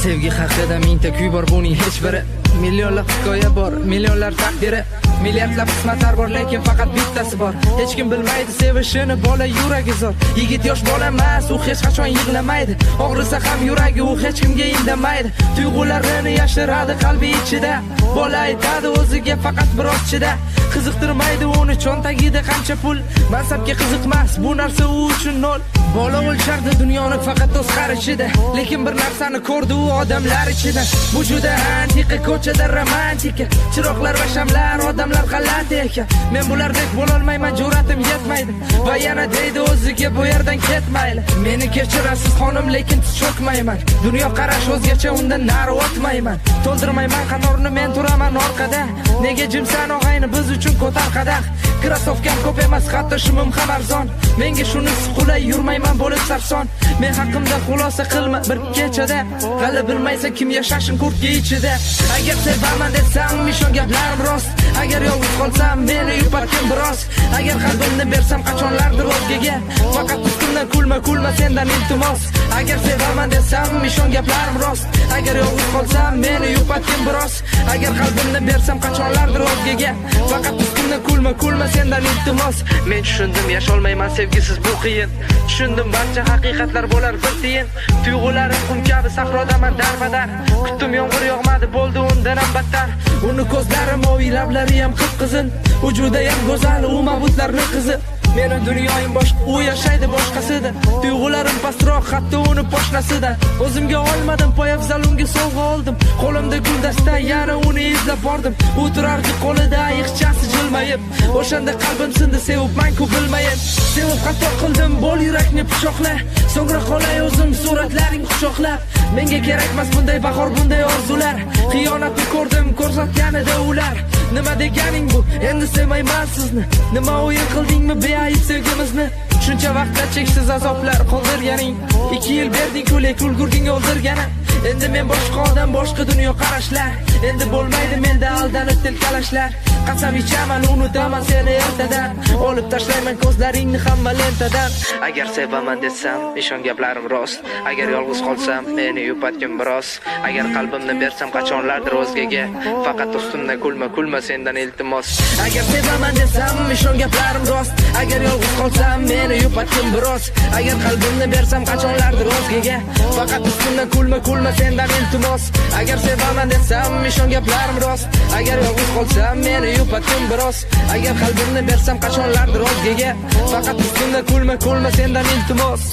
Sevgi haqida mingta kuy bor, buning hech biri. Millionlab hikoya bor, millionlar taqdiri. Milliardlab qismatlar bor, lekin faqat bittasi bor. Hech kim bilmaydi sevishini, bola yuragi zor. Yigit yosh bola emas, u hech qachon yig'lamaydi. Og'risa ham yuragi, u hech kimga indamaydi. Tuyg'ularini yashiradi qalbi ichida. Bola aytadi o'ziga faqat biroz chida. Qiziqtirmaydi uni cho'ntagida qancha pul. Mansabga qiziqmas, bu narsa u uchun nol. Bola o'lchardi dunyoni faqat o'z qarichida. Lekin bir narsani ko'rdi u odamlar ichida. Bu juda antiqa, ko'chada romantika. Chiroqlar va shamlar, odamlar g'alati ekan. Men bulardek bo'lolmayman, jur'atim yetmaydi. Va yana deydi o'ziga, bu yerdan ketmayli. Meni kechirasiz xonim, lekin tiz cho'kmayman. Dunyo qarash o'zgacha, undan nari o'tmayman. To'ldirmayman qatorni, men turaman orqada. Nega jimsan og'ayni, biz uchun ko'tar qadah. Krossovkam ko'p emas, hatto shimim ham arzon. Menga shunisi qulay, yurmayman bo'lib sarson. Men haqimda xulosa qilma bir kechada. Hali bilmaysan kim yashashin kurtka ichida. Agar sevaman desam, ishon gaplarim rost. Agar yolg'iz qolsam, meni yupatgin biroz. Agar qalbimni bersam qachonlardir o'zgaga. Faqat ustimdan kulma, kulma sendan iltimos. Agar sevaman desam, ishon gaplarim rost. Agar yolg'iz qolsam, meni yupatgin biroz. Agar qalbimni bersam qachonlardir o'zgaga. Faqat ustimdan kulma, kulma sendan iltimos. Men tushundim, yasholmayman sevgisiz, bu qiyin. Tushundim, barcha haqiqatlar bo'lar bir tiyin. Tuyg'ularim qum kabi, sahrodaman darbadar. Kutdim, yomg'ir yog'madi, bo'ldi undan ham battar. Uni ko'zlari moviy, lablari ham qip-qizil. U judayam go'zal, u ma'budlarning qizi. Meni dunyoyim boshqa, u yashaydi boshqasida. Tuyg'ularim pastroq, hatto uni poshnasidan. O'zimga olmadim poyabzal, unga sovg'a oldim. Qo'limda guldasta, yana uni izlab bordim. U turardi qo'lida ayiqchasi jilmayib. O'shanda qalbim sindi, sevibman-ku bilmayib. Sevib xato qildim, bo'l yurakni pichoqla. So'ngra qolay o'zim suratlaring quchoqlab. Menga kerakmas bunday bahor, bunday orzular. Xiyonatni ko'rdim, ko'rsatganida ular. Nima deganing bu? Endi sevmayman sizni. Nima o'yin qildingmi beayb sevgimizni? Shuncha vaqtda cheksiz azoblar qoldirganing. 2 yil berding-ku, lekin ulgurding o'ldirgani. Endi men boshqa odam, boshqa dunyo qarashlar. Endi bo'lmaydi menda aldanib til kalashlar. Qasam ichaman, unutaman seni ertadan. Olib tashlayman ko'zlaringni hamma lentadan. Agar sevaman desam, ishon gaplarim rost. Agar yolg'iz qolsam, meni yupatgin biroz. Agar qalbimni bersam qachonlardir o'zgaga. Faqat ustimdan kulma, kulma sendan iltimos. Agar sevaman desam, ishon gaplarim rost. Agar yolg'iz qolsam, meni yupatgin biroz. Agar qalbimni bersam qachonlardir o'zgaga. Faqat ustimdan kulma, kulma sendan iltimos. Agar sevaman desam, ishon gaplarim rost. Agar yolg'iz qolsam, meni yupatgin biroz. Agar qalbimni bersam qachonlardir o'zgaga. Faqat ustimdan kulma, kulma sendan iltimos.